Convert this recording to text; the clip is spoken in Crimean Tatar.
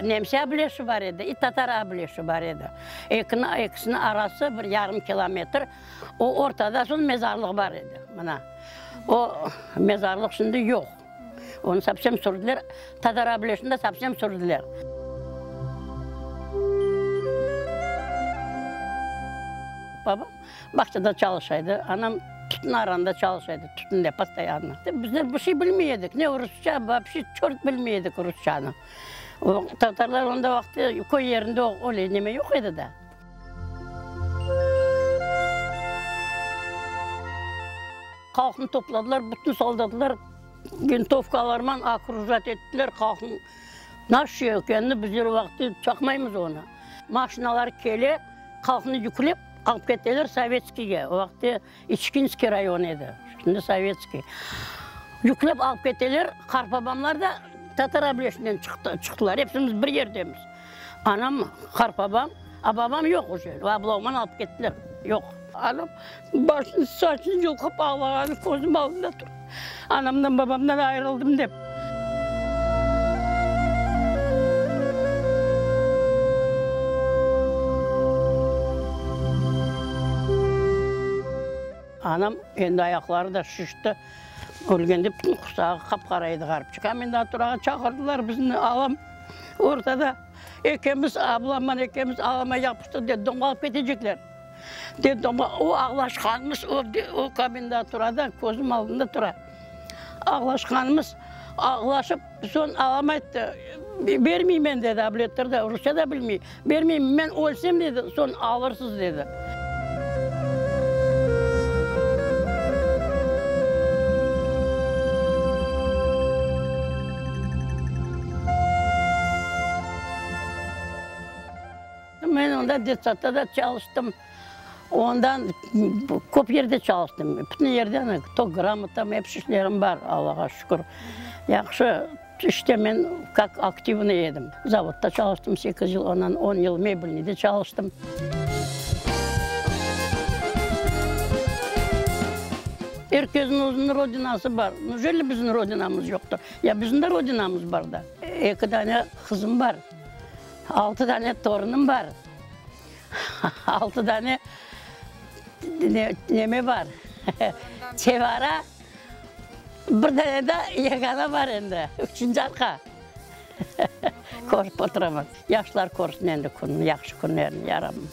Nemse ableşi bar edi, i tatar ableşi bar edi. Ekini, ekisiniñ arası bir yarım kilometr. O ortada soñ mezarlıq bar edi, mına. O mezarlıq şimdi yoq. Onı sovsem sürdüler, tatar ableşini de sovsem sürdüler. Babam bağçada çalışa edi, anam tütün aranda çalışa edi, tütünde postoyanno. Bizler bir şey bilmey edik, ne rusça, vapşe çort bilmey edik rusçanı. O tatarlar onda vaqtı köy yerinde öyle neme yoq edi da. Halqnı topladılar, bütün soldatlar vintovkalarman okrujat ettiler halqnı. Naş ekenini bizler o vaqıt çaqmaymız onı. Maşinalar kele, halqnı yüklep alıp keteler Sovetskiyge, o vaqıt İçkinskiy rayon edi, şimdi Sovetskiy. Yüklep alıp keteler, qartbabamlar da Tatar ableşinden çıqtılar, epsimiz bir yerdemiz. Anam, qartbabam, a babam yoq uje, ablavman alıp kettiler, yoq. Anam başını, saçını yulqıp ağlağanı közüm aldında tura, anamdan, babamdan ayırıldım dep. Anam endi ayaqları da şişti, ölgende bütün qursağı qap-qara edi ğaripçik. Komendaturağa çağırdılar bizni, alam ortada ekemiz, ablamman ekemiz alama yapıştıq, detdomğa alıp ketecekler. Detdomğa, o ağlaşqanımız o, o komendaturada közüm aldında tura. Ağlaşqanımız, ağlaşıp, soñ alam ayttı, bermeymen dedi, ablettir de, rusça da bilmey, bermeymen, men ölsem dedi, soñ alırsız dedi. Men onda detsadda da çalıştım. Ondan köp yerde çalıştım. Bütün yerde to gramotam, episi işlerim bar, Allağa şükür. Yahşı, işte men kak aktivnıy edim. Zavodda çalıştım sekiz yıl, ondan on yıl mebelniyde çalıştım. Er kesniñ özüniñ rodinası bar. Neujeli bizim rodinamız yoqtır? Ya bizim de rodinamız bar da. Eki dane qızım bar. Altı dane torunım bar. Altı dane neme bar, çevara, bir dane de yegana bar endi, üçünci arqa. Körip oturamız. Yaşlar körsin endi künni, yahşı künlerini, ya Rabbim.